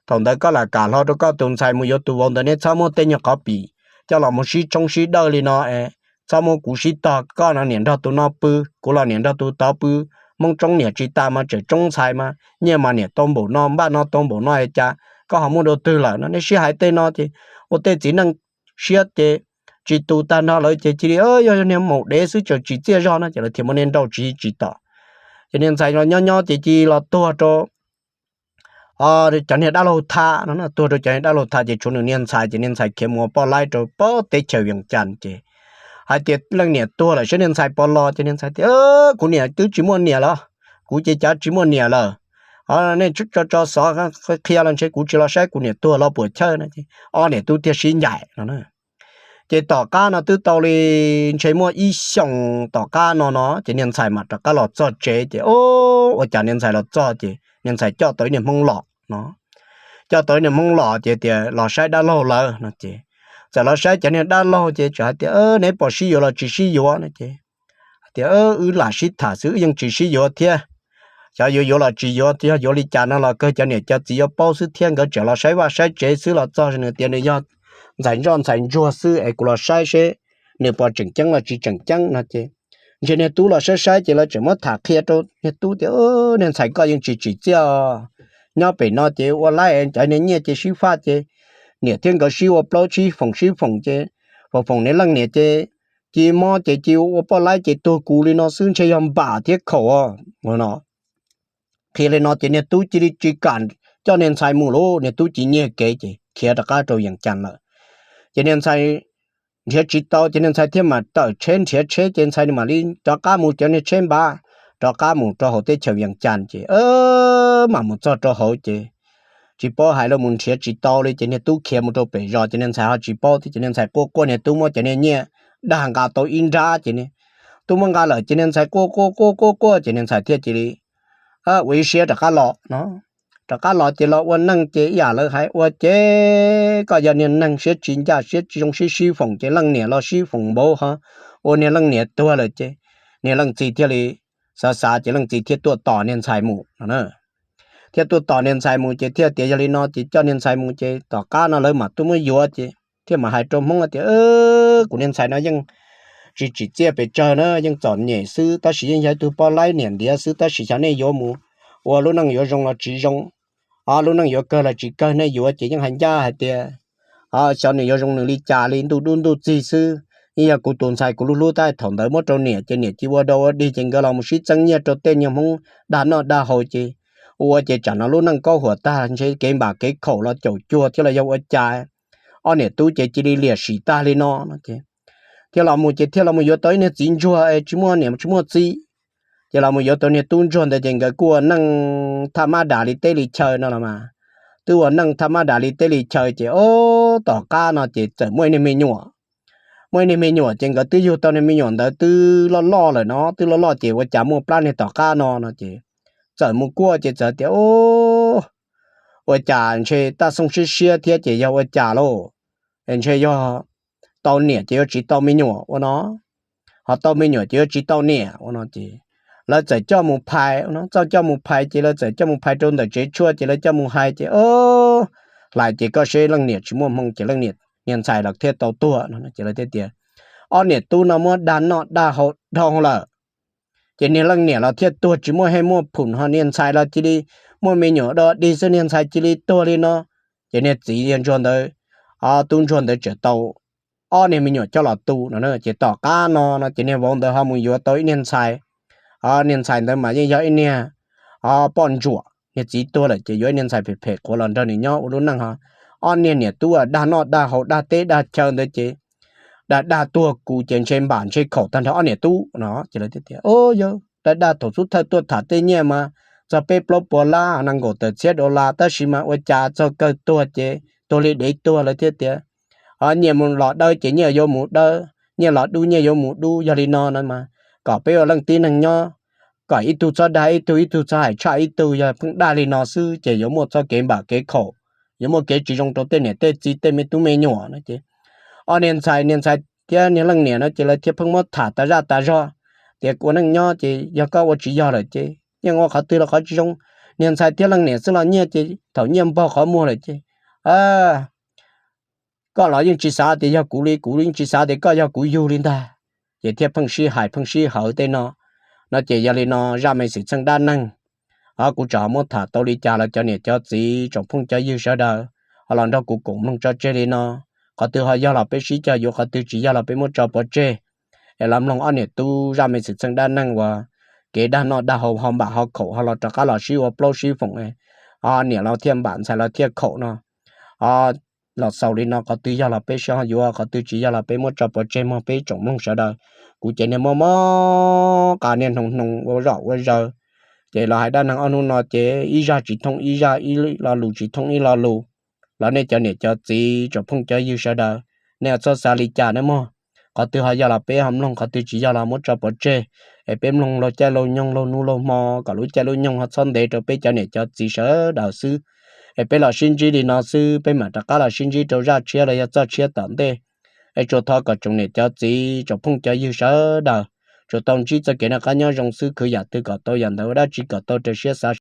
thaum ntawd koj lam kam hlo rau koj tus ntxhais mus yuav tus vauv ntawd, neb txhob muab tej nyuag qhov pim coj los mus sib tshoob sib dawj li no es txhob muab kuv sib tog, koj no niam nrog tus no pw, kuv los niam nrog tus tod pw. Hmoob tsoob niam tsis tas mas tseem tsoob ntxhais mas nyiaj mas niam tau npaum no npaj no tau npaum no es cas koj ho muab dua twg lawm no. Nej sib hais tej no ces ua tej txiv neej siab ces tsis tus tag nrho lawv ces cia li yog niag maum dev xwb tseem tsim txiaj zog no ces lawv thiaj muab niag nrauj tsis tsis tom. Ces niag ntxhais los nyob nyob ces cia li los tuag rau cov niag dab laug tham no, tuag rau cov niag dab laug tham ces tshuav nws niag ntxhais ces niag ntxhais khiav mus ua poj laib rau pem teb chaws Vias Cas ces hais tias leej niam tuag lawm saib niag ntxhais puas los ces niag ntxhais tias kuv niam twb tsis muaj niam lawm, kuv ces cav tsis muaj niam lawm. Nej tso tso xov qhia los ntshe kuv tsis los saib kuv niam tuag los puas chawj no ces ob niam tub thiaj sib ncaim no. Ces tom qab no twb tau li ntshe muaj ib xyoos tom qab no no ces niag ntxhais mam rov qab los txog tsev ces ua cas niag ntxhais los txog ces niag ntxhais coj tau ib niag Hmoob los no. Coj tau ib niag Hmoob los ces tias los saib dab laug lawm no ces txawm los saib cov niag dab laug ces txawm hais tias neb puas sib yuav los tsis sib yuav no ces hais tias wb lam sib tham xwb, wb yeej tsis sib yuav thiab. Xyov yuav yuav los tsis yuav, yog yuav li cas no los kawg cov niam cov txiv yuav paub xwb thiab, nkawd tseem los saib vaj saib tsev xwb, los txog nws tias nws yog ntxhais ntsoj ntxhais ntsuag xwb es kuv los saib seb nws puas tseem ceeb los tsis tseem ceeb no ces ntshe niag tub los saib saib ces lawv tseem muab tham qhia rau niag tub tias niag ntxhais koj yeej tsis tsim txiaj, nyob pem no ces ua laib cov niag nyiaj ces sib faj ces niam thiab nkawd sib ua plaub sib foom sib foom ces foom foom niag leej niam ces cia mob ces cia ua poj laib ces tuag kuv li no xwb, ntshe yog npam thiab khaum no. Qhia li no ces niag tub cia li tsis kam coj niag ntxhais mus lawm, niag tub cia li nyiag kev ces khiav rov qab rau Vias Cas lawm. Ces niag ntxhais nrhiav tsis tau ces niag ntxhais thiaj mam tawm tsheb nrhiav tsheb ces ntxhais mam li rov qab mus cov niag tsheb npab rov qab mus rau hauv teb chaws Vias Cas ces mam mus txog rau hauv ces tsis paub hais los mus nrhiav tsis tau li ces niag tub khiav mus rau pem zos ces niag ntxhais ho tsis paub thiab ces niag ntxhais quaj quaj niag tub muab cov niag nyiaj dag nqa tau ib nrab ces tub muab nqa lawm ces niag ntxhais quaj quaj quaj quaj quaj ces niag ntxhais thiaj cia li ua ib siab rov qab los no. rov qab los ces los ua neej ces ib yam lawv hais ua ces koj yog niag neeg siab tsis ncaj siab tsis zoo sib sib foom ces leej niam los sib foom npaum ho ua niag leej niam tuag lawm ces niag leej txiv thiaj li xav xav ces leej txiv thiaj tuaj tos niag ntxhais mus no. Thiaj tuaj tos niag ntxhais mus ces thiaj tias yog li no ces coj niag ntxhais mus ces tom qab no lawv mam tuaj muab yuav ces thiaj mam hais rau Hmoob tias kuv niag ntxhais no yeej tsis tsim txiaj pes tsawg na, yeej txom nyem xwb tab sis yeej yog ib tug poj laib niam ntiav xwb tab sis xyov nej yuav mus ua lub neej yuav zoo los tsis zoo, o lub neej yuav kawg los tsis kawg nej yuav ces yeej hais ncaj hais tias o xyov nws yuav zoo nws li cas li ntuj dub ntuj txig xwb. Yeej yog kuv tus ntxhais kuv hlub hlub tab thaum ntawd muab rau niam ces niam cia ua dog ua dig ces nkawd los mus sib txeeb nyiaj rau tej niag Hmoob dag noj dag haus ces ua ua ces tsam no lub neej kaub huam tag ntshe kev npam kev khaum los caum cuag thiab los yog ua cas ob niam tub ces cia li liam sim tag li no no ces thiaj los mus ces thiaj los mus yuav tau ib niag txiv ntsuag es tsis muaj niam tsis muaj txiv. Ces los mus yuav tau niag tub ntsuag ntawd ces nkawd kuj ua neej thaj mab dam li teb li chaw no los mas twb ua neej thaj mab dam li teb li chaw ces o tom qab no ces txawm muaj ib niag me nyuam. Muaj ib niag me nyuam ces nkawd twb yug tau niag me nyuam ntawd twb loj loj lawm no twb loj loj ces ua cas muaj plab niag tom qab no no ces txawm mus kuaj ces txawm tias o ua cas ntshe taj xooj siab siab thiab ces yog ua cas lauj, es ntshe yog tau niam ces yuav tsis tau me nyuam ua no, ho tau me nyuam ces yuav tsis tau niam ua no ces lawv txawm coj mus phais no, txawm coj mus phais ces lawv txawm coj mus phais rau ntawm tsev tshuaj ces lawv coj mus hais ces o hlais ces koj seb leej niam tsis muaj hmoo ces leej niam niag ntxhais los thiaj tau tuag no ces lawv thiaj tias ob niam tub no muab dag noj dag haus dhau lawm ces niag leej niam los thiaj tuag tsis muaj hej muaj phum ho niag ntxhais los cia li muaj me nyuam dog dig xwb niag ntxhais cia li tuag li no. Ces niag txiv niag ntsuag ntawd, tub ntsuag ntawd tseem tau ob niag me nyuam coj los tu no ces tom qab no no ces niag vauv ntawd ho mus yuav tau ib niag ntxhais. Niag ntxhais ntawd mas yeej yog ib niag poj ntsuam, niag txiv tuag lawm ces yuav ib niag ntxhais phem phem quav los nrog nws nyob ua lub neej ho ob niag niam tub dag noj dag haus dag teb dag chaw ntawd ces dag dag tuag kuv ces ntshe npam ntshe khaum tag nrho ob niam tub no ces lawv thiaj tias o yog dag dag thaum xub thawj tuaj tham tej nyiaj mas txog peb plaub puas lab nees nkaum tawm txhiab dollar tab sis mas ua cas txog kawg tuag ces tuag li dev tuag lawv thiaj tias o nyiaj mus los dawb ces nyiaj yuav mus dawb, nyiaj los dub nyiaj yuav mus dub yog li no no mas kom peb ua leej tib neeg nyob kom ib tug txhob dag ib tug, ib tug txhob hais tshaj ib tug, yog pheej dag li no xwb ces yuav muaj txoj kev npam kev khaum, yuav muaj kev tsis zoo rau tej niam tej txiv tej me tub me nyuam no ces ob niag ntxhais niag ntxhais thiab niag leej niam no ces lawv thiaj pheej muab tham tas zaj tas zog tias ua neej nyob ces yog koj ua tsis yog lawm ces yeej ua qhov twg los qhov tsis zoo, niag ntxhais thiab leej niam xwb los nyiaj ces thaum nyiaj npog qhov muag lawm ces koj los yeej tsis xav tias yog kuv li, kuv yeej tsis xav tias koj yog kuv yug li ntag. Ces thiaj pheej sib hais pheej sib hawv tej no no ces yog li no zaj me xwm txheej dab neeg o kuv tsam ho muab tham tau li cas los cov niam cov txiv tsoom phooj cov ywg sawv daws ho los nrog kuv koom mloog tso tseg li no. Qhov twg ho yog los peb sib cog yuav, qhov twg tsis yog los peb muab tso pov tseg es los mloog ob niam tub zaj me xwm txheej dab neeg uas kev dag noj dag haus ho npam ho khaum ho los rov qab los sib ua plaub sib foom, niam los thiaj npam ntxhais los thiaj khaum no o los xaus li no. Qhov twg yog los peb sib ho yuav, qhov twg tsis yog los peb muab tso pov tseg mog peb tsoom mloog sawv daws. Kuv ces niag mob mob qas niag hnoos hnoos ua zom ua zaws ces los hais dab neeg ob hnub no ces ib zaj tsis thooj ib zaj, ib lo lus tsis thooj ib lo lus los nej cov niam cov txiv tsoom phooj cov ywg sawv daws nej txhob xav li cas nawb mog. Qhov twg ho yog los peb ho mloog, qhov twg tsis yog los muab tso pov tseg es peb mloog laug caij laug nyoog laug hnub laug hmo kom lub caij lub nyoog ho txhob ntev rau peb cov niam cov txiv sawv daws xwb. Es peb los sib ntsib li no xwb, peb mam rov qab los sib ntsib rau zaj tshiab los yog txoj tshiab tom ntej. Es tsuas thov kom tsoom niam cov txiv tsoom phooj cov ywg sawv daws tsuas tau ntsib txoj kev noj qab nyob zoo xwb, khwv yam twg kom tau yam ntawd, ua dab tsi kom tau raws siab xav